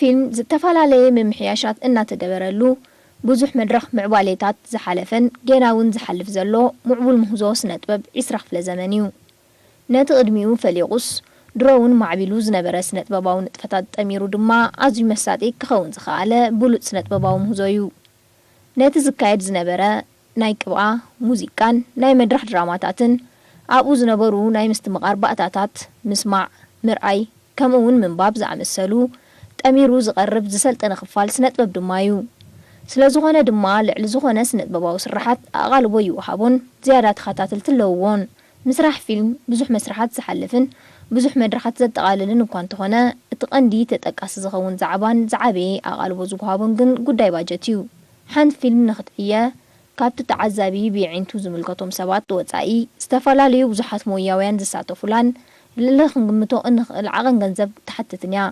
ፊልም ዝተፈላለየ ምምሕያሻት እናተገበረሉ፣ ብዙሕ መድረኽ ምዕባሌታት ዝሓለፈን ጌና እውን ዝሓልፍ ዘሎ ምዕቡል ምህዞ ስነጥበብ ዒስራ ክፍለ ዘመን እዩ። ነቲ ቅድሚኡ ፈሊቑስ፣ ድሮ እውን ማዕቢሉ ዝነበረ ስነጥበባዊ ንጥፈታት ጠሚሩ ድማ ኣዝዩ መሳጢ ክኸውን ዝኸኣለ ብሉጽ ስነጥበባዊ ምህዞ እዩ። ነቲ ዝካየድ ዝነበረ ናይ ቅብኣ፣ ሙዚቃን ናይ መድረኽ ድራማታትን፣ ኣብኡ ዝነበሩ ናይ ምስትምቓር ባእታታት ምስማዕ፣ ምርኣይ፣ ከምኡ እውን ምንባብ ዝኣመሰሉ ጠሚሩ ዝቐርብ ዝሰልጠነ ክፋል ስነጥበብ ድማ እዩ። ስለዝኾነ ድማ ልዕሊ ዝኾነ ስነጥበባዊ ስርሓት ኣቓልቦ ይወሃቦን ዝያዳ ተኸታተልቲ ኣለውዎን። ምስራሕ ፊልም ብዙሕ መስርሓት ዝሓልፍን ብዙሕ መድረኻት ዘጠቓልልን እኳ እንተኾነ፣ እቲ ቀንዲ ተጠቃሲ ዝኸውን ዛዕባን ዝዓበየ ኣቓልቦ ዝወሃቦን ግን ጉዳይ ባጀት እዩ። ሓንቲ ፊልም ንኽትዕየ፣ ካብቲ ተዓዛቢ ብየዒንቱ ዝምልከቶም ሰባት ወጻኢ፣ ዝተፈላለዩ ብዙሓት ሞያውያን ዝሳተፉላን ልዕሊ ክንግምቶ እንኽእል ዓቐን ገንዘብ ትሓትትን እያ።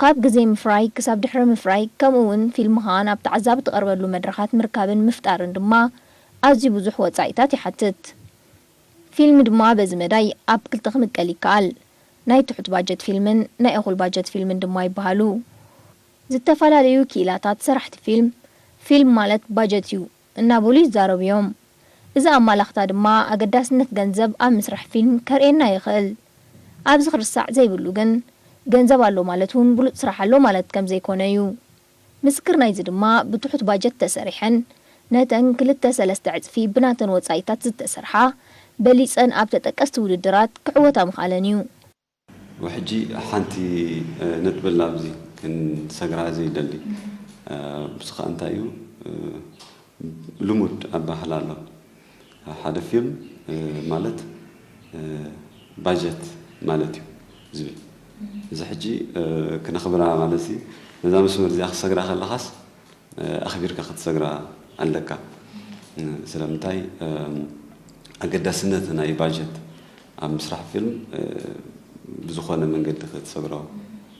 ካብ ግዜ ምፍራይ ክሳብ ድሕሪ ምፍራይ፣ ከምኡ እውን ፊልምኻ ናብ ተዓዛቢ ትቐርበሉ መድረኻት ምርካብን ምፍጣርን ድማ ኣዝዩ ብዙሕ ወጻኢታት ይሓትት። ፊልም ድማ በዚ መዳይ ኣብ ክልተ ክምቀል ይከኣል። ናይ ትሑት ባጀት ፊልምን ናይ እኹል ባጀት ፊልምን ድማ ይበሃሉ። ዝተፈላለዩ ክኢላታት ሰራሕቲ ፊልም፣ ፊልም ማለት ባጀት እዩ እናበሉ ይዛረቡ እዮም። እዚ ኣማላኽታ ድማ ኣገዳስነት ገንዘብ ኣብ ምስራሕ ፊልም ከርእየና ይኽእል። ኣብዚ ክርሳዕ ዘይብሉ ግን፣ ገንዘብ ኣሎ ማለት እውን ብሉጽ ስራሕ ኣሎ ማለት ከም ዘይኮነ እዩ። ምስክር ናይዚ ድማ ብትሑት ባጀት ተሰሪሐን ነተን ክልተ ሰለስተ ዕጽፊ ብናተን ወጻኢታት ዝተሰርሓ በሊጸን ኣብ ተጠቀስቲ ውድድራት ክዕወታ ምኽኣለን እዩ። ወሕጂ ሓንቲ ነጥቢ ኣላ ኣብዚ ክንሰግራ ዘይደሊ። ብሱ ከዓ እንታይ እዩ፣ ልሙድ ኣባህላ ኣሎ። ሓደ ፊልም ማለት ባጀት ማለት እዩ ዝብል። እዚ ሕጂ ክነኽብራ ማለት ነዛ መስመር እዚኣ ክሰግራ ከለኻስ ኣኽቢርካ ክትሰግራ ኣለካ። ስለምንታይ ኣገዳስነት ናይ ባጀት ኣብ ምስራሕ ፊልም ብዝኾነ መንገዲ ክትሰግሮ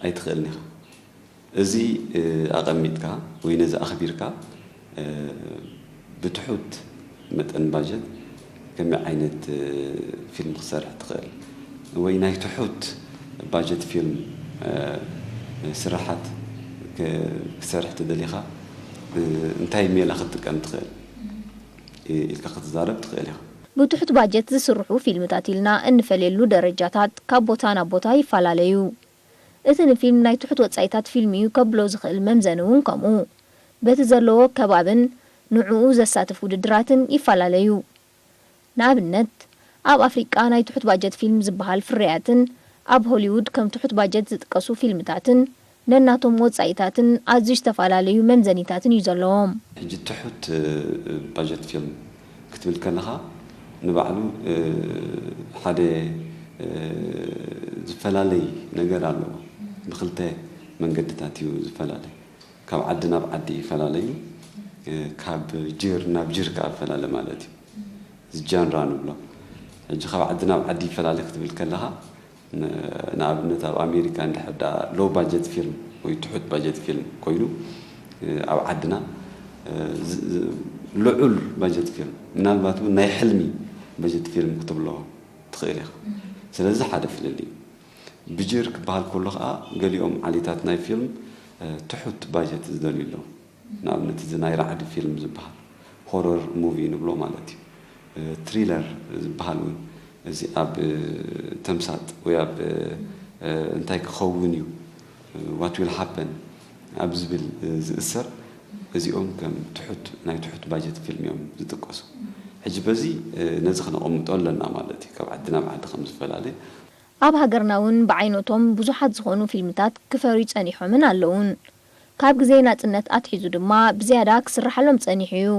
ኣይትኽእልን ኢኻ። እዚ ኣቐሚጥካ ወይ ነዚ ኣኽቢርካ ብትሑት መጠን ባጀት ከመይ ዓይነት ፊልም ክትሰርሕ ትኽእል ወይ ናይ ትሑት ባጀት ፊልም ስራሓት ክትሰርሕ ተደሊኻ እንታይ ሜላ ክትጥቀም ትኽእል ኢልካ ክትዛረብ ትኽእል ኢኻ። ብትሑት ባጀት ዝስርሑ ፊልምታት ኢልና እንፈልየሉ ደረጃታት ካብ ቦታ ናብ ቦታ ይፈላለዩ። እቲ ንፊልም ናይ ትሑት ወጻኢታት ፊልም እዩ ከብሎ ዝኽእል መምዘኒ እውን ከምኡ። በቲ ዘለዎ ከባብን ንዕኡ ዘሳትፍ ውድድራትን ይፈላለዩ። ንኣብነት፣ ኣብ ኣፍሪቃ ናይ ትሑት ባጀት ፊልም ዝበሃል ፍርያትን ኣብ ሆሊውድ ከም ትሑት ባጀት ዝጥቀሱ ፊልምታትን ነናቶም ወጻኢታትን ኣዝዩ ዝተፈላለዩ መምዘኒታትን እዩ ዘለዎም። ሕጂ ትሑት ባጀት ፊልም ክትብል ከለኻ ንባዕሉ ሓደ ዝፈላለይ ነገር ኣለዎ። ብክልተ መንገድታት እዩ ዝፈላለይ። ካብ ዓዲ ናብ ዓዲ ይፈላለዩ። ካብ ጅር ናብ ጅር ከዓ ይፈላለ ማለት እዩ። እዚ ጃንራ ንብሎ። ሕጂ ካብ ዓዲ ናብ ዓዲ ይፈላለ ክትብል ከለኻ ንኣብነት ኣብ ኣሜሪካ እንድሕር ደኣ ሎው ባጀት ፊልም ወይ ትሑት ባጀት ፊልም ኮይኑ ኣብ ዓድና ልዑል ባጀት ፊልም ምናልባት እውን ናይ ሕልሚ ባጀት ፊልም ክትብሎ ትኽእል ኢኻ። ስለዚ ሓደ ፍልልይ እዩ። ብጅር ክበሃል ከሎ ከዓ ገሊኦም ዓሌታት ናይ ፊልም ትሑት ባጀት ዝደልዩ ኣለዉ። ንኣብነት እዚ ናይ ራዕዲ ፊልም ዝበሃል ሆረር ሙቪ ንብሎ ማለት እዩ። ትሪለር ዝበሃል እውን እዚ ኣብ ተምሳጥ ወይ ኣብ እንታይ ክኸውን እዩ what will happen ኣብ ዝብል ዝእሰር እዚኦም ከም ትሑት ናይ ትሑት ባጀት ፊልም እዮም ዝጥቀሱ። ሕጂ በዚ ነዚ ክነቐምጦ ኣለና ማለት እዩ። ካብ ዓዲ ናብ ዓዲ ከም ዝፈላለ ኣብ ሃገርና እውን ብዓይነቶም ብዙሓት ዝኾኑ ፊልምታት ክፈርዩ ጸኒሖምን ኣለውን። ካብ ግዜ ናጽነት ኣትሒዙ ድማ ብዝያዳ ክስርሓሎም ጸኒሑ እዩ።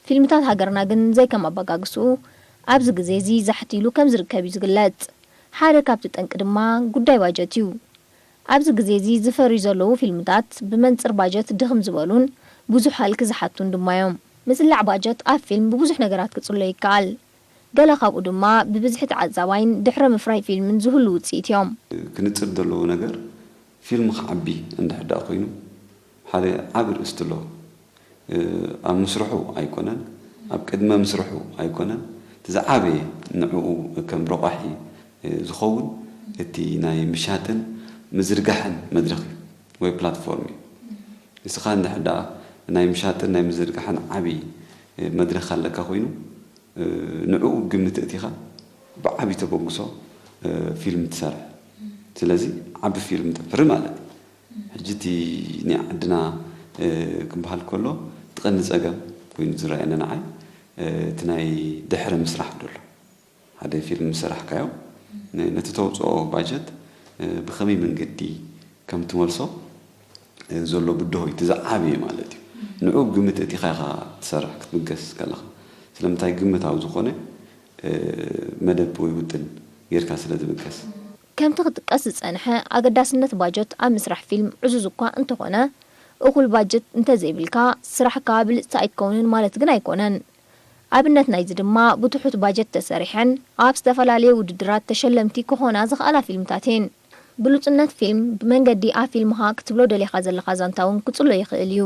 ፊልምታት ሃገርና ግን ዘይከም ኣበጋግስኡ ኣብዚ ግዜ እዚ ዛሕት ኢሉ ከም ዝርከብ እዩ ዝግለጽ። ሓደ ካብቲ ጠንቂ ድማ ጉዳይ ባጀት እዩ። ኣብዚ ግዜ እዚ ዝፈርዩ ዘለዉ ፊልምታት ብመንጽር ባጀት ድኽም ዝበሉን ብዙሕ ሃልኪ ዝሓቱን ድማ እዮም። ምጽላዕ ባጀት ኣብ ፊልም ብብዙሕ ነገራት ክጽሎ ይከኣል። ገለ ካብኡ ድማ ብብዝሒ ተዓዛባይን ድሕረ ምፍራይ ፊልምን ዝህሉ ውጽኢት እዮም። ክንጽር ዘለዎ ነገር ፊልም ክዓቢ እንድሕር ደኣ ኮይኑ ሓደ ዓቢ ርእስቲ ኣለዎ። ኣብ ምስርሑ ኣይኮነን፣ ኣብ ቅድመ ምስርሑ ኣይኮነን፣ እቲ ዝዓበየ ንዕኡ ከም ረቋሒ ዝኸውን እቲ ናይ ምሻጥን ምዝርጋሕን መድረኽ እዩ። ወይ ፕላትፎርም እዩ። ንስኻ እንድሕር ደኣ ናይ ምሻጥን ናይ ምዝርጋሕን ዓብዪ መድረኽ ኣለካ ኮይኑ፣ ንዕኡ ግምት እቲኻ ብዓብዪ ተበግሶ ፊልም ትሰርሕ። ስለዚ ዓቢ ፊልም ተፍሪ ማለት እዩ። ሕጂ እቲ ናይ ዓድና ክበሃል ከሎ እቲ ቀንዲ ጸገም ኮይኑ ዝረኣየኒ ንዓይ እቲ ናይ ድሕሪ ምስራሕ ዘሎ ሓደ ፊልም ምስ ሰራሕካዮ ነቲ ተውፅኦ ባጀት ብኸመይ መንገዲ ከም ትመልሶ ዘሎ ብድሆ እዩ እቲ ዝዓበየ ማለት እዩ። ንዑ ግምት እቲኻ ኢኻ ትሰርሕ ክትብገስ ከለኻ። ስለምንታይ ግምታዊ ዝኾነ መደብ ወይ ውጥን ጌርካ ስለ ዝብገስ። ከምቲ ክጥቀስ ዝጸንሐ ኣገዳስነት ባጀት ኣብ ምስራሕ ፊልም ዕዙዝ እኳ እንተኾነ እኹል ባጀት እንተዘይብልካ ስራሕካ ብልጽቲ ኣይትከውንን ማለት ግን ኣይኮነን። ኣብነት ናይዚ ድማ ብትሑት ባጀት ተሰሪሐን ኣብ ዝተፈላለየ ውድድራት ተሸለምቲ ክኾና ዝኽኣላ ፊልምታት እየን። ብሉጽነት ፊልም ብመንገዲ ኣብ ፊልምኻ ክትብሎ ደሊኻ ዘለኻ ዛንታ እውን ክጽሎ ይኽእል እዩ።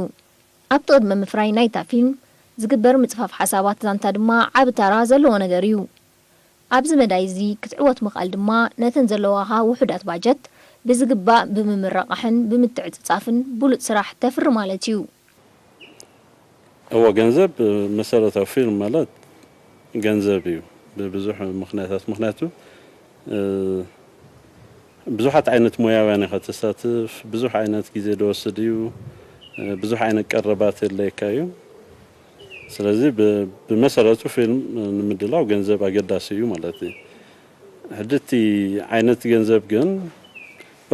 ኣብቲ ቅድመ ምፍራይ ናይታ ፊልም ዝግበር ምጽፋፍ ሓሳባት ዛንታ ድማ ዓቢ ታራ ዘለዎ ነገር እዩ። ኣብዚ መዳይ እዚ ክትዕወት ምኽኣል ድማ ነተን ዘለዋኻ ውሑዳት ባጀት ብዝግባእ ብምምርቓሕን ብምትዕጽጻፍን ብሉጽ ስራሕ ተፍሪ ማለት እዩ። እወ ገንዘብ መሰረታዊ ፊልም ማለት ገንዘብ እዩ ብብዙሕ ምኽንያታት ምኽንያቱ ብዙሓት ዓይነት ሞያውያን ኢኻ ተሳትፍ ብዙሕ ዓይነት ግዜ ዝወስድ እዩ ብዙሕ ዓይነት ቀረባት የድለየካ እዩ ስለዚ ብመሰረቱ ፊልም ንምድላው ገንዘብ ኣገዳሲ እዩ ማለት እዩ ሕጂ እቲ ዓይነት ገንዘብ ግን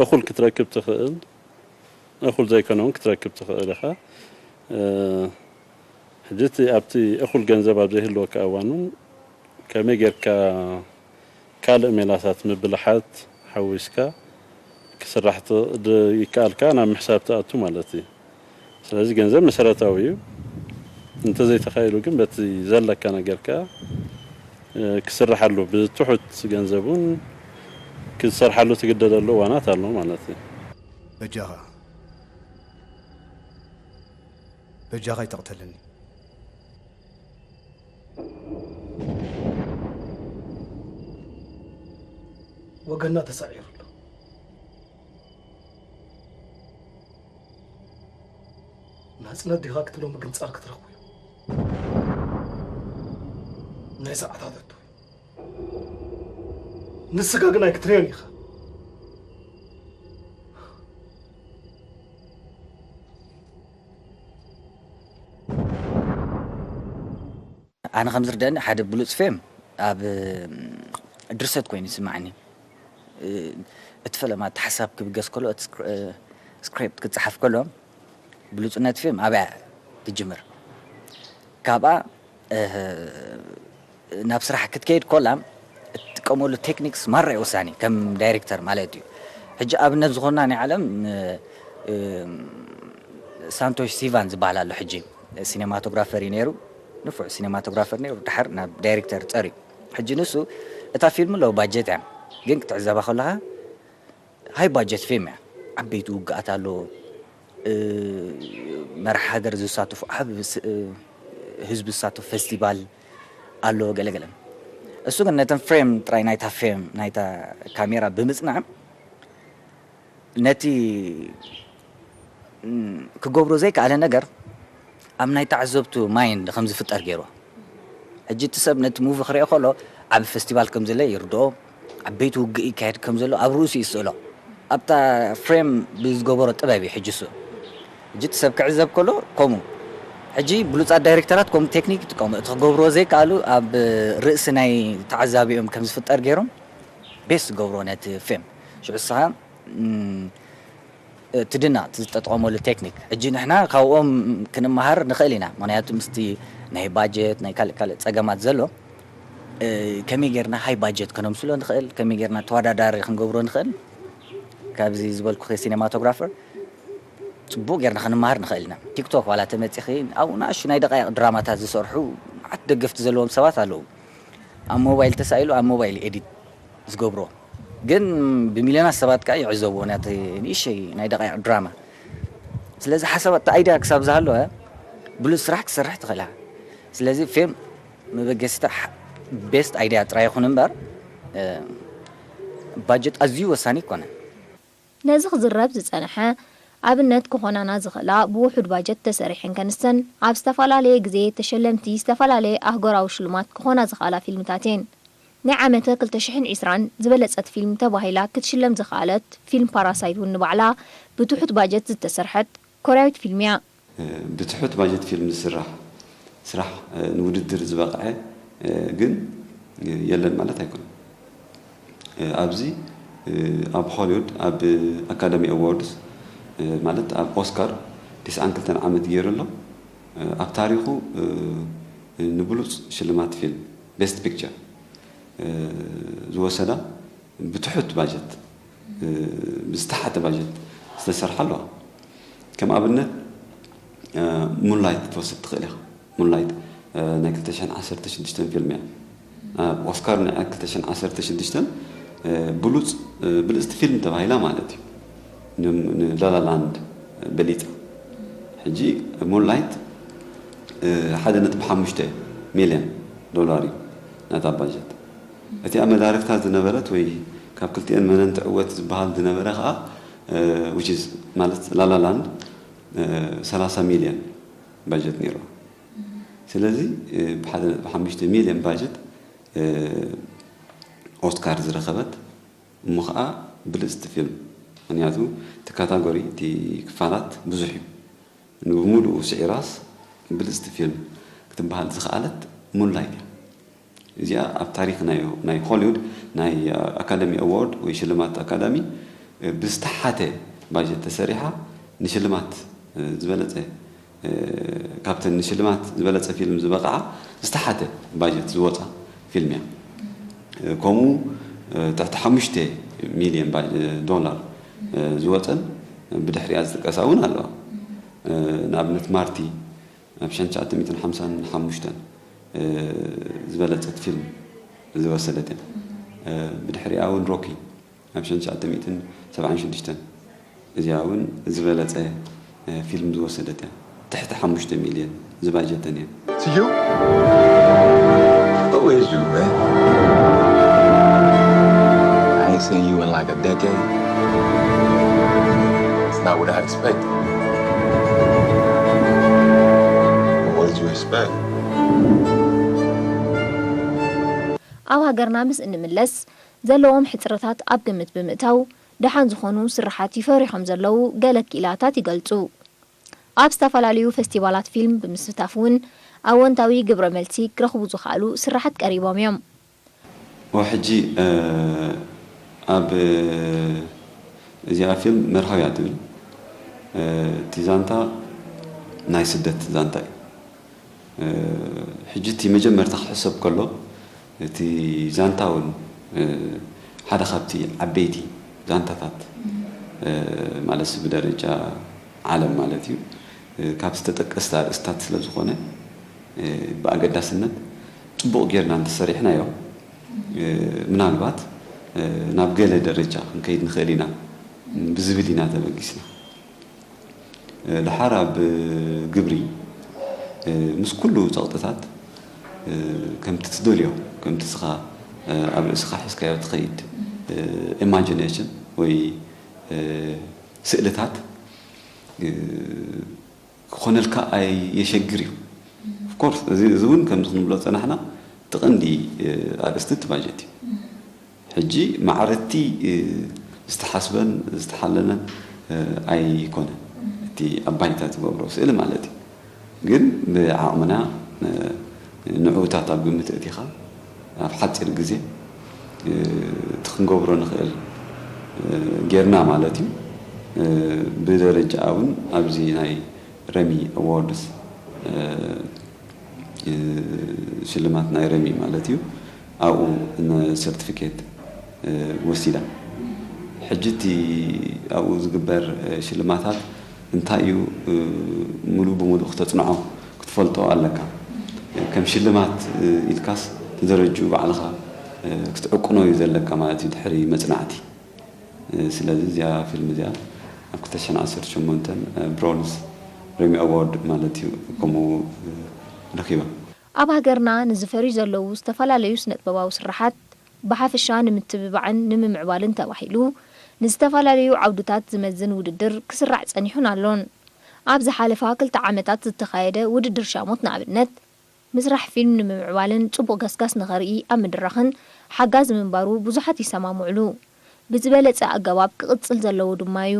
እኹል ክትረክብ ትኽእል እኹል ዘይኮነ እውን ክትረክብ ትኽእል ኢኻ። ሕጂ እቲ ኣብቲ እኹል ገንዘብ ኣብ ዘይህልወካ እዋን እውን ከመይ ጌርካ ካልእ ሜላታት ምብልሓት ሓዊስካ ክስራሕ ይከኣልካ ናብ ምሕሳብ ትኣቱ ማለት እዩ። ስለዚ ገንዘብ መሰረታዊ እዩ። እንተዘይተኻኢሉ ግን በቲ ዘለካ ነገር ከኣ ክስርሓሉ ብትሑት ገንዘብ እውን ክትሰርሓሉ ትግደደሉ እዋናት ኣሎ ማለት እዩ። በጃኻ በጃኻ ኣይተቕተለኒ። ወገንና ተሳዒሩ ኣሎ። ናጽነት ዲኻ ክትብሎ ምግንጻል ክትረኽቦ እዩ። ናይ ሰዓታት ሕቶ እዩ። ንስኻ ግን ኣይክትርእዮን ኢኻ። ኣነ ከም ዝርደአኒ ሓደ ብሉፅ ፌም ኣብ ድርሰት ኮይኑ ይስማዓኒ። እቲ ፈለማ እቲ ሓሳብ ክብገስ ከሎ እቲ ስክሪፕት ክፀሓፍ ከሎ ብሉፅነት ፌም ኣብያ ትጅምር። ካብኣ ናብ ስራሕ ክትከይድ ኮላ እትጥቀመሉ ቴክኒክስ ማራ እዩ ወሳኒ ከም ዳይሬክተር ማለት እዩ። ሕጂ ኣብነት ዝኾና ናይ ዓለም ሳንቶሽ ሲቫን ዝበሃል ኣሎ ሕጂ ሲኔማቶግራፈር እዩ ነይሩ ንፉዕ ሲኔማቶግራፈር ነይሩ ድሓር ናብ ዳይሬክተር ጸርዩ ሕጂ ንሱ እታ ፊልም ኣለዎ ባጀት እያ ግን ክትዕዘባ ከለኻ ሃይ ባጀት ፊልም እያ ዓበይቲ ውግኣት ኣሎ መራሕ ሃገር ዝሳተፉ ዓብ ህዝቢ ዝሳተፉ ፌስቲቫል ኣሎ ገለገለ እሱ ግን ነተን ፍሬም ጥራይ ናይታ ፌም ናይታ ካሜራ ብምጽናዕ ነቲ ክገብሮ ዘይከኣለ ነገር ኣብ ናይ ተዓዘብቱ ማይንድ ከም ዝፍጠር ገይርዎ። ሕጂ እቲ ሰብ ነቲ ሙቪ ክሪኦ ከሎ ዓቢ ፌስቲቫል ከም ዘለ ይርድኦ፣ ዓበይቲ ውግእ ይካየድ ከም ዘሎ ኣብ ርእሱ ይስእሎ። ኣብታ ፍሬም ብዝገበሮ ጥበብ እዩ ሕጂ እሱ። ሕጂ እቲ ሰብ ክዕዘብ ከሎ ከምኡ። ሕጂ ብሉጻት ዳይሬክተራት ከምኡ ቴክኒክ ይጥቀሙ። እቲ ክገብርዎ ዘይከኣሉ ኣብ ርእሲ ናይ ተዓዛቢኦም ከም ዝፍጠር ገይሮም ቤስ ዝገብርዎ ነቲ ፌም። ሽዑ ንስኻ ትድነቕ እቲ ዝጠጥቀመሉ ቴክኒክ። ሕጂ ንሕና ካብኦም ክንመሃር ንኽእል ኢና። ምኽንያቱ ምስቲ ናይ ባጀት ናይ ካልእ ካልእ ጸገማት ዘሎ ከመይ ጌርና ሃይ ባጀት ከነምስሎ ንኽእል፣ ከመይ ጌርና ተወዳዳሪ ክንገብሮ ንኽእል። ካብዚ ዝበልኩኺ ሲኔማቶግራፈር ጽቡቕ ጌርና ክንመሃር ንኽእል ኢና። ቲክቶክ ዋላ ተመጺኺ ኣብኡ ንኣሽቱ ናይ ደቃይቕ ድራማታት ዝሰርሑ መዓት ደገፍቲ ዘለዎም ሰባት ኣለዉ። ኣብ ሞባይል ተሳኢሉ ኣብ ሞባይል ኤዲት ዝገብርዎ ግን ብሚልዮናት ሰባት ከዓ ይዕዘብዎ ናተይ ንእሸይ ናይ ደቃይቕ ድራማ ስለዚ ሓሳብ እቲ ኣይድያ ክሳብ ዝሃለወ ብሉፅ ስራሕ ክትሰርሕ ትኽእል ኢኻ ስለዚ ፌም መበገሲታ ቤስት ኣይድያ ጥራይ ይኹን እምበር ባጀት ኣዝዩ ወሳኒ ይኮነ ነዚ ክዝረብ ዝጸንሐ ኣብነት ክኾናና ዝኽእላ ብውሑድ ባጀት ተሰሪሐን ከንስተን ኣብ ዝተፈላለየ ግዜ ተሸለምቲ ዝተፈላለየ ኣህጉራዊ ሽልማት ክኾና ዝኽኣላ ፊልምታት እየን። ናይ ዓመተ ክልተ ሽሕን ዕስራን ዝበለጸት ፊልም ተባሂላ ክትሽለም ዝኸኣለት ፊልም ፓራሳይት እውን ንባዕላ ብትሑት ባጀት ዝተሰርሐት ኮርያዊት ፊልም እያ። ብትሑት ባጀት ፊልም ዝስራሕ ስራሕ ንውድድር ዝበቕዐ ግን የለን ማለት ኣይኮነን። ኣብዚ ኣብ ሆሊውድ ኣብ ኣካዳሚ ኣዋርድስ ማለት ኣብ ኦስካር ተስዓን ክልተን ዓመት ገይሩ ኣሎ። ኣብ ታሪኹ ንብሉፅ ሽልማት ፊልም ቤስት ፒክቸር ዝወሰዳ ብትሑት ባጀት ብዝተሓተ ባጀት ዝተሰርሓ ኣለዋ። ከም ኣብነት ሙንላይት ክትወስድ ትኽእል ኢኻ። ሙንላይት ናይ ክልተ ሽሕን ዓሰርተ ሽዱሽተን ፊልም እያ። ኣብ ኦስካር ናይ ክልተ ሽሕን ዓሰርተ ሽዱሽተን ብሉፅ ብልፅቲ ፊልም ተባሂላ ማለት እዩ። ንላላላንድ በሊፃ። ሕጂ ሙንላይት ሓደ ነጥቢ ሓሙሽተ ሚልዮን ዶላር እዩ ናታ ባጀት። እቲኣ መዳርግታ ዝነበረት ወይ ካብ ክልቲኤን መነን ትዕወት ዝበሃል ዝነበረ ከዓ which is ማለት ላላላንድ ሰላሳ ሚልዮን ባጀት ነይርዋ። ስለዚ ብሓደ ነጥቢ ሓሙሽተ ሚልዮን ባጀት ኦስካር ዝረኸበት እሞ ከዓ ብልፅቲ ፊልም ምክንያቱ እቲ ካታጎሪ እቲ ክፋላት ብዙሕ እዩ። ንብሙሉኡ ስዒራስ ብልፅቲ ፊልም ክትበሃል ዝኸኣለት ሙንላይት እያ። እዚኣ ኣብ ታሪክ ናይ ናይ ሆሊውድ ናይ ኣካደሚ ኣዋርድ ወይ ሽልማት ኣካዳሚ ብዝተሓተ ባጀት ተሰሪሓ ንሽልማት ዝበለፀ ካብተን ንሽልማት ዝበለፀ ፊልም ዝበቕዓ ዝተሓተ ባጀት ዝወፃ ፊልም እያ። ከምኡ ትሕቲ ሓሙሽተ ሚልዮን ዶላር ዝወፀን ብድሕሪኣ ዝጥቀሳ እውን ኣለዋ። ንኣብነት ማርቲ ኣብ ሽሕን ትሽዓተ ሚእትን ሓምሳን ሓሙሽተን ዝበለፀት ፊልም ዝወሰደት እያ። ብድሕሪኣ እውን ሮኪ ኣብ ሽሕን ትሽዓተ ሚእትን ሰብዓን ሽዱሽተን እዚኣ እውን ዝበለፀ ፊልም ዝወሰደት እያ። ትሕቲ ሓሙሽተ ሚልዮን ዝባጀተን እየን። To you? Who is you, man? I ain't seen you in like a decade. It's not what I expected. What did you expect? ኣብ ሃገርና ምስ እንምለስ ዘለዎም ሕፅረታት ኣብ ግምት ብምእታው ደሓን ዝኾኑ ስርሓት ይፈርዩ ከም ዘለዉ ገለ ክኢላታት ይገልፁ። ኣብ ዝተፈላለዩ ፈስቲቫላት ፊልም ብምስታፍ እውን ኣወንታዊ ግብረ መልሲ ክረኽቡ ዝኸኣሉ ስርሓት ቀሪቦም እዮም። ሕጂ ኣብ እዚኣ ፊልም መርሃው እያ ትብል። እቲ ዛንታ ናይ ስደት ዛንታ እዩ። ሕጂ እቲ መጀመርታ ክሕሰብ ከሎ እቲ ዛንታ እውን ሓደ ካብቲ ዓበይቲ ዛንታታት ማለት ብደረጃ ዓለም ማለት እዩ ካብ ዝተጠቀስቲ ኣርእስታት ስለ ዝኾነ ብኣገዳስነት ፅቡቕ ጌርና እንተሰሪሕናዮ ምናልባት ናብ ገለ ደረጃ ክንከይድ ንኽእል ኢና ብዝብል ኢና ተበጊስና። ድሓር ኣብ ግብሪ ምስ ኩሉ ፀቕጥታት ከምቲ ትደልዮ ከምቲ ስኻ ኣብ ርእስኻ ሒዝካዮ ትኸይድ ኢማጂኔሽን ወይ ስእልታት ክኾነልካ ኣየሸግር እዩ። ኦፍኮርስ እዚ እውን ከምዚ ክንብሎ ዝፀናሕና እቲ ቀንዲ ኣርእስቲ እቲ ባጀት እዩ። ሕጂ ማዕረ እቲ ዝተሓስበን ዝተሓለነን ኣይኮነን እቲ ኣብ ባይታ ዝገብሮ ስእሊ ማለት እዩ። ግን ብዓቕምና ንዕኡታት ኣብ ግምት እቲኻ ኣብ ሓፂር ግዜ እቲ ክንገብሮ ንኽእል ጌርና ማለት እዩ። ብደረጃ እውን ኣብዚ ናይ ረሚ ኣዋርድስ ሽልማት ናይ ረሚ ማለት እዩ ኣብኡ ሰርቲፊኬት ወሲዳ። ሕጂ እቲ ኣብኡ ዝግበር ሽልማታት እንታይ እዩ ሙሉእ ብሙሉእ ክተፅንዖ ክትፈልጦ ኣለካ። ከም ሽልማት ኢልካስ ንደረጅኡ ባዕልኻ ክትዕቅኖ እዩ ዘለካ ማለት እዩ ድሕሪ መፅናዕቲ። ስለዚ እዚኣ ፊልም እዚኣ ኣብ ክልተ ሽሕን ዓሰርተ ሸሞንተን ብሮንዝ ረሚ ኣዋርድ ማለት እዩ ከምኡ ረኺባ። ኣብ ሃገርና ንዝፈርዩ ዘለዉ ዝተፈላለዩ ስነጥበባዊ ስርሓት ብሓፈሻ ንምትብባዕን ንምምዕባልን ተባሂሉ ንዝተፈላለዩ ዓውድታት ዝመዝን ውድድር ክስራዕ ጸኒሑን ኣሎን። ኣብ ዝሓለፋ ክልተ ዓመታት ዝተኻየደ ውድድር ሻሞት ንኣብነት፣ ምስራሕ ፊልም ንምምዕባልን ጽቡቕ ገስጋስ ንኸርኢ ኣብ ምድራኽን ሓጋዚ ምንባሩ ብዙሓት ይሰማምዕሉ። ብዝበለጸ ኣገባብ ክቕጽል ዘለዎ ድማ እዩ።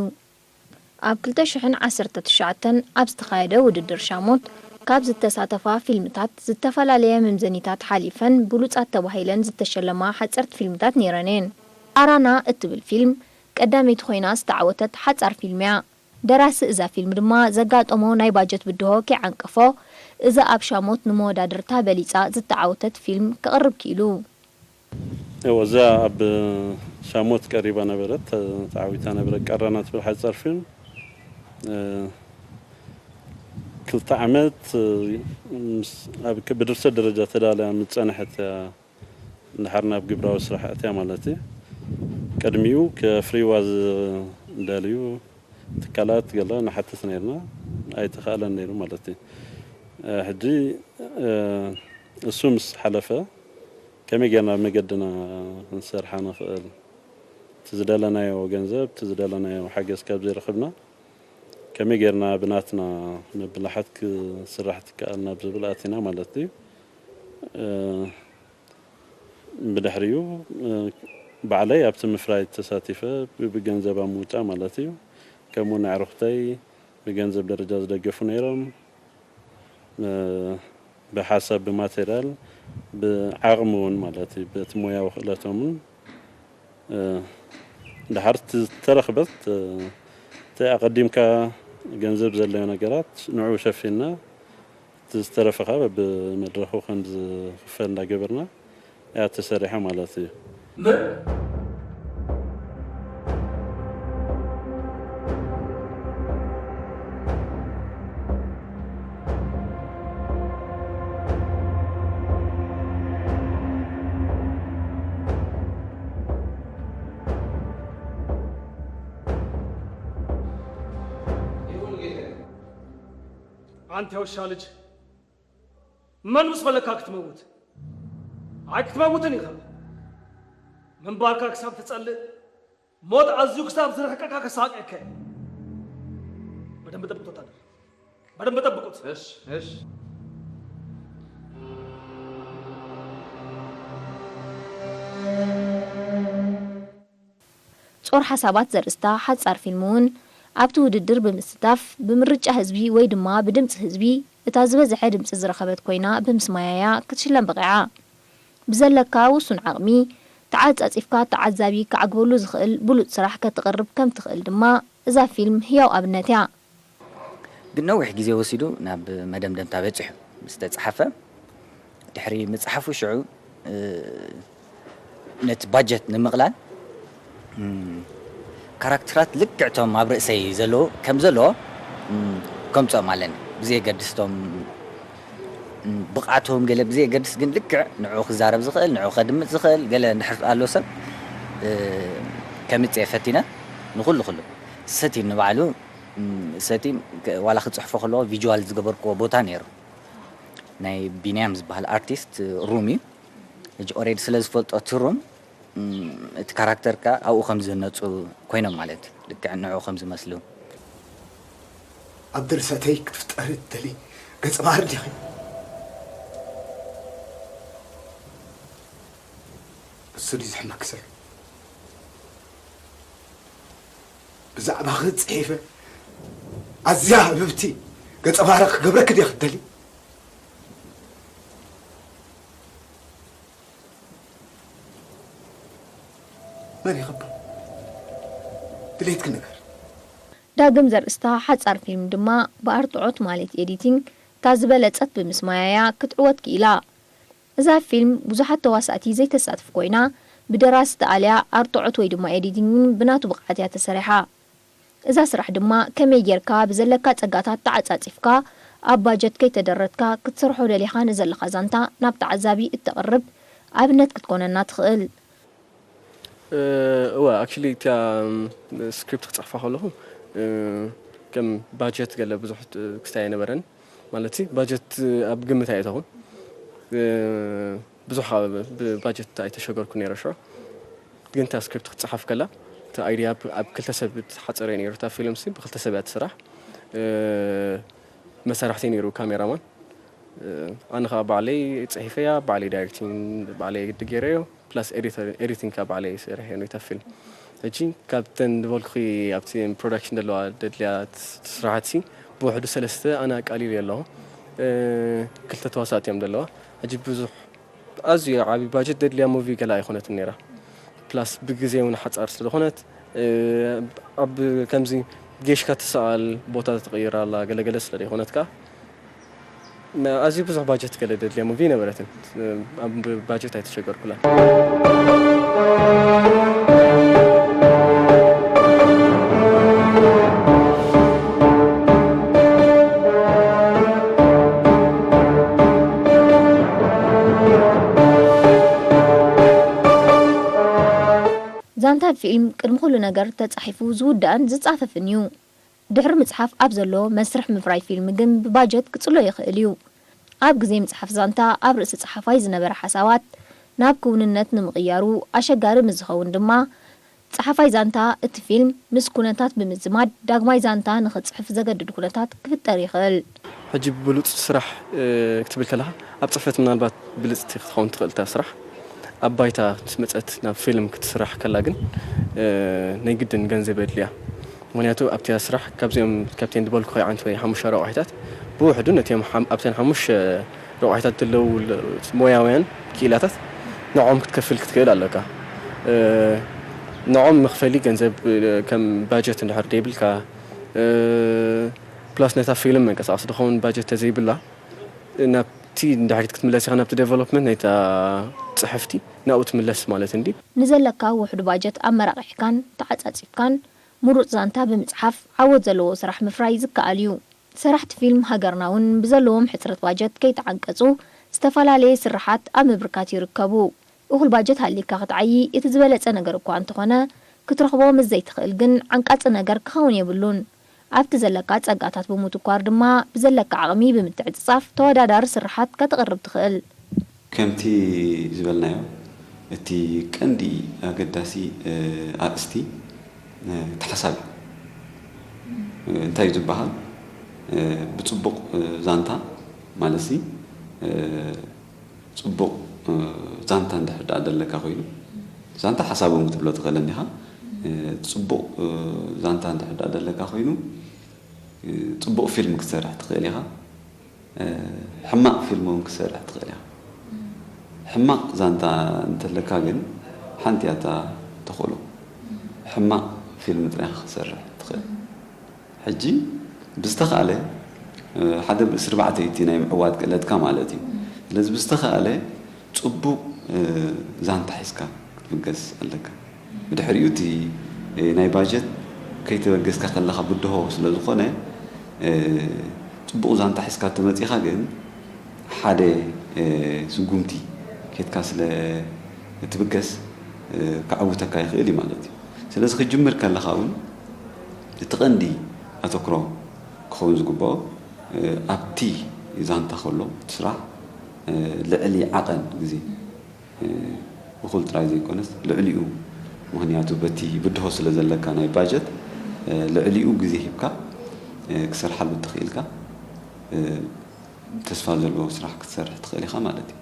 ኣብ ክልተ ሽሕን ዓሰርተ ትሽዓተን ኣብ ዝተኻየደ ውድድር ሻሞት ካብ ዝተሳተፋ ፊልምታት ዝተፈላለየ መምዘኒታት ሓሊፈን ብሉጻት ተባሂለን ዝተሸለማ ሓጸርቲ ፊልምታት ነይረን እየን። ኣራና እትብል ፊልም ቀዳመይቲ ኮይና ዝተዓወተት ሓጻር ፊልም እያ። ደራሲ እዛ ፊልም ድማ ዘጋጠሞ ናይ ባጀት ብድሆ ከይዓንቀፎ እዛ ኣብ ሻሞት ንመወዳድርታ በሊጻ ዝተዓወተት ፊልም ከቕርብ ክኢሉ። እወ፣ እዛ ኣብ ሻሞት ቀሪባ ነበረት፣ ተዓዊታ ነበረት። ቀራና ትብል ሓጻር ፊልም፣ እ፣ ክልተ ዓመት፣ እ፣ ምስ፣ ኣብ፣ ብድርሰት ደረጃ ተዳልያ ምስ ጸንሐት እያ፣ እንድሓር ናብ ግብራዊ ስራሕ ኣትያ ማለት እዩ። ቅድሚኡ ከፍርይዋ ዝደልዩ ትካላት ገለ ንሓትት ነይርና፣ ኣይተኻእለን ነይሩ ማለት እዩ። እ፣ ሕጂ፣ እ፣ እሱ ምስ ሓለፈ፣ ከመይ ጌርና ኣብ መገድና ክንሰርሓ ንኽእል? እቲ ዝደለናዮ ገንዘብ፣ እቲ ዝደለናዮ ሓገዝ ካብ ዘይረኸብና፣ ከመይ ጌርና ብናትና መብላሓት ክስራሕ ትከኣል ናብ ዝብል ኣቲና ማለት እዩ። እ፣ ብድሕሪኡ፣ እ፣ ባዕለይ ኣብቲ ምፍራይ ተሳቲፈ፣ ብ-፣ ብገንዘብ ኣብ ምውጻእ ማለት እዩ። ከምኡ ንኣዕሩኽተይ ብገንዘብ ደረጃ ዝደገፉ ነይሮም። እ፣ ብሓሳብ፣ ብማቴርያል፣ ብዓቕሚ እውን ማለት እዩ፣ በቲ ሞያዊ ክእለቶም እውን፣ እ፣ ድሓር እቲ ዝተረኽበት፣ እ፣ እቲ ኣቐዲምካ ገንዘብ ዘድለዮ ነገራት ንዕኡ ሸፊንና፣ እቲ ዝተረፈ ከዓ በብመድረኹ ከም ዝኽፈል እንዳገበርና እያ ተሰሪሓ ማለት እዩ። ኣንታ ውሻ ልጅ፣ መን ምስ በለካ ክትመውት? ኣይክትመውትን ኢኻ። ምንባርካ ክሳብ ትጸልእ፣ ሞት ኣዝዩ ክሳብ ዝርሕቀካ ከሳቅየካ እየ። በደንብ ጠብቅ ወታደር፣ በደንብ ጠብቁት። እሺ፣ እሺ። ጾር ሓሳባት ዘርእስታ ሓጻር ፊልም እውን ኣብቲ ውድድር ብምስታፍ ብምርጫ ህዝቢ ወይ ድማ ብድምጺ ህዝቢ እታ ዝበዝሐ ድምጺ ዝረኸበት ኮይና ብምስማያያ ክትሽለም በቒዓ። ብዘለካ ውሱን ዓቕሚ ተዓጻጺፍካ ተዓዛቢ ክዓግበሉ ዝኽእል ብሉጽ ስራሕ ከተቕርብ ከም ትኽእል ድማ እዛ ፊልም ህያው ኣብነት እያ። ግን ነዊሕ ግዜ ወሲዱ ናብ መደምደምታ በጺሑ ምስ ተጻሓፈ፣ ድሕሪ ምጽሓፉ ሽዑ ነቲ ባጀት ንምቕላል ካራክተራት ልክዕ እቶም ኣብ ርእሰይ ዘለዉ ከም ዘለዎ ከምጽኦም ኣለኒ። ብዘየገድስ እቶም ብቕዓቶም ገለ ብዘየገድስ ግን ልክዕ ንዕኡ ክዛረብ ዝኽእል ንዕኡ ከድምጽ ዝኽእል ገለ እንድሕር ኣሎ ሰብ ከምጽእ ፈቲነ ንኹሉ ኩሉ ሰቲን ንባዕሉ ሰቲን ዋላ ክጽሕፎ ከለዎ ቪጅዋል ዝገበርክዎ ቦታ ነይሩ ናይ ቢንያም ዝበሃል ኣርቲስት ሩም እዩ ሕጂ ኦሬዲ ስለ ዝፈልጦ እቲ ሩም እቲ ካራክተር ከኣ ኣብኡ ከም ዝህነፁ ኮይኖም ማለት ልክዕ ንዕኡ ከም ዝመስሉ ኣብ ድርሰተይ ክትፍጠሪ እትደሊ ገጸ ባህሪ ዲኺ? እሱ ድዩ ዝሕመኪ ዘሎ? ብዛዕባኺ ጽሒፈ ኣዝያ ህብብቲ ገጸ ባህሪ ክገብረኪ ድየ ክትደሊ? መን ይኽብር? ድሌትኪ ንገር። ዳግም ዘርእስታ ሓጻር ፊልም ድማ ብኣርትዖት ማለት ኤዲቲንግ እታ ዝበለጸት ብምስማያያ ክትዕወት ክኢላ። እዛ ፊልም ብዙሓት ተዋሳእቲ ዘይተሳትፍ ኮይና ብደራሲ ተኣልያ ኣርትዖት ወይ ድማ ኤዲቲንግ እውን ብናቱ ብቕዓት እያ ተሰሪሓ። እዛ ስራሕ ድማ ከመይ ጌርካ ብዘለካ ጸጋታት ተዓጻጺፍካ ኣብ ባጀት ከይተደረትካ ክትሰርሖ ደሊኻ ንዘለኻ ዛንታ ናብ ተዓዛቢ እተቕርብ ኣብነት ክትኮነና ትኽእል። እወ actually እቲያ ስክሪፕት ክፅሕፋ ከለኹ ከም ባጀት ገለ ብዙሕ ክስታይ ኣይነበረን ማለት ባጀት ኣብ ግምት ኣይእተኹን ብዙሕ ብባጀት ኣይተሸገርኩ ነይረ ሽዑ ግን እታ ስክሪፕት ክትፅሓፍ ከላ እቲ ኣይድያ ኣብ ክልተ ሰብ እተሓጸረ እዩ ነይሩ። እታ ፊልምሲ ብክልተ ሰብ እያ ትስራሕ። መሳርሕተይ ነይሩ ካሜራማን። ኣነ ኸዓ ባዕለይ ጽሒፈያ፣ ባዕለይ ዳይሬክቲንግ ባዕለይ ገይረዮ፣ ፕላስ ኤዲቲንግ ከዓ ባዕለይ ሰሪሐ ነታ ፊልም። ሕጂ ካብተን ዝበልኩኺ ኣብቲ ፕሮዳክሽን ዘለዋ ደድልያ ስራሕቲ ብውሕዱ ሰለስተ ኣነ ኣቃሊለ ኣለኹ። ክልተ ተዋሳእቲ እዮም ዘለዋ። ሕጂ ብዙሕ ኣዝዩ ዓቢ ባጀት ደድልያ ሙቪ ገላ ኣይኮነትን ነይራ። ፕላስ ብግዜ እውን ሓጻር ስለዝኾነት፣ ኣብ ከምዚ ጌሽካ ትሰኣል፣ ቦታ ትቕይር ኣላ፣ ገለገለ ስለ ዘይኮነት ከኣ ኣዝዩ ብዙሕ ባጀት ገለ ደድልያ ሙቪ ነበረትን። ኣብ ባጀት ኣይተሸገርኩላን። ዛንታ ፊልም ቅድሚ ኩሉ ነገር ተጻሒፉ ዝውዳእን ዝጻፈፍን እዩ። ድሕሪ ምጽሓፍ ኣብ ዘሎ መስርሕ ምፍራይ ፊልም ግን ብባጀት ክጽሎ ይኽእል እዩ። ኣብ ግዜ ምጽሓፍ ዛንታ ኣብ ርእሲ ጸሓፋይ ዝነበረ ሓሳባት ናብ ክውንነት ንምቕያሩ ኣሸጋሪ ምስ ዝኸውን ድማ፣ ጸሓፋይ ዛንታ እቲ ፊልም ምስ ኩነታት ብምዝማድ ዳግማይ ዛንታ ንኽጽሕፍ ዘገድድ ኩነታት ክፍጠር ይኽእል። ሕጂ ብሉጽ ስራሕ ክትብል ከለኻ ኣብ ጽሕፈት ምናልባት ብልጽቲ ክትኸውን ትኽእል እታ ስራሕ። ኣብ ባይታ ምስ መጸት ናብ ፊልም ክትስራሕ ከላ ግን ናይ ግድን ገንዘብ የድልያ። ምኽንያቱ ኣብቲኣ ስራሕ ካብዚኦም ካብተን ዝበልኩኺ ዓይነት ወይ ሓሙሽተ ረቋሒታት ብውሕዱ ነቲኦም ኣብተን ሓሙሽተ ረቋሒታት ዘለዉ ሞያውያን ክኢላታት ንዕኦም ክትከፍል ክትክእል ኣለካ። ንዕኦም መኽፈሊ ገንዘብ ከም ባጀት እንድሕር ደይብልካ ፕላስ ነታ ፊልም መንቀሳቐሲ ዝኸውን ባጀት ተዘይብላ ናብቲ ንድሕሪት ክትምለስ ኢኻ ናብቲ ዴቨሎፕመንት ናይታ ጽሕፍቲ ናብኡ ትምለስ ማለት እንዲ። ንዘለካ ውሑድ ባጀት ኣመራቒሕካን ተዓጻጺፍካን ምሩጽ ዛንታ ብምጽሓፍ ዓወት ዘለዎ ስራሕ ምፍራይ ዝከኣል እዩ። ሰራሕቲ ፊልም ሃገርና እውን ብዘለዎም ሕጽረት ባጀት ከይተዓንቀጹ ዝተፈላለየ ስርሓት ኣብ ምብርካት ይርከቡ። እኹል ባጀት ሃልይካ ክትዓዪ እቲ ዝበለጸ ነገር እኳ እንተኾነ፣ ክትረኽቦ ምስ ዘይትኽእል ግን ዓንቃጺ ነገር ክኸውን የብሉን። ኣብቲ ዘለካ ጸጋታት ብምትኳር ድማ ብዘለካ ዓቕሚ ብምትዕጽጻፍ ተወዳዳሪ ስርሓት ከተቕርብ ትኽእል። ከምቲ ዝበልናዮ እቲ ቀንዲ ኣገዳሲ ኣርእስቲ እቲ ሓሳብ እዩ። እንታይ እዩ ዝበሃል? ብጽቡቕ ዛንታ ማለትሲ ጽቡቕ ዛንታ እንድሕር ደኣ ደለካ ኮይኑ፣ ዛንታ ሓሳብ እውን ክትብሎ ትኽእል እንዲኻ። ጽቡቕ ዛንታ እንድሕር ደኣ ደለካ ኮይኑ፣ ጽቡቕ ፊልም ክትሰርሕ ትኽእል ኢኻ። ሕማቕ ፊልም እውን ክትሰርሕ ትኽእል ኢኻ። ሕማቕ ዛንታ እንተለካ ግን ሓንቲ እያ እታ ተኽእሎ። ሕማቕ ፊልም ጥራይ ኢኻ ክትሰርሕ ትኽእል። ሕጂ ብዝተኻእለ ሓደ ብእስርባዕተ እዩ እቲ ናይ ምዕዋት ክእለትካ ማለት እዩ። ስለዚ ብዝተኻእለ ጽቡቕ ዛንታ ሒዝካ ክትብገስ ኣለካ። ብድሕሪኡ እቲ ናይ ባጀት ከይተበገስካ ከለኻ ብድሆ ስለ ዝኾነ ጽቡቕ ዛንታ ሒዝካ ተመጺኻ ግን ሓደ ስጉምቲ ኬድካ ስለ እትብገስ ከዕውተካ ይኽእል እዩ ማለት እዩ። ስለዚ ክትጅምር ከለኻ እውን እቲ ቀንዲ ኣተኩሮ ክኸውን ዝግብኦ ኣብቲ ዛንታ ከሎ እቲ ስራሕ ልዕሊ ዓቐን ግዜ እኹል ጥራይ ዘይኮነስ ልዕሊኡ፣ ምኽንያቱ በቲ ብድሆ ስለ ዘለካ ናይ ባጀት ልዕሊኡ ግዜ ሂብካ ክሰርሓሉ እንተኽኢልካ ተስፋ ዘለዎ ስራሕ ክትሰርሕ ትኽእል ኢኻ ማለት እዩ።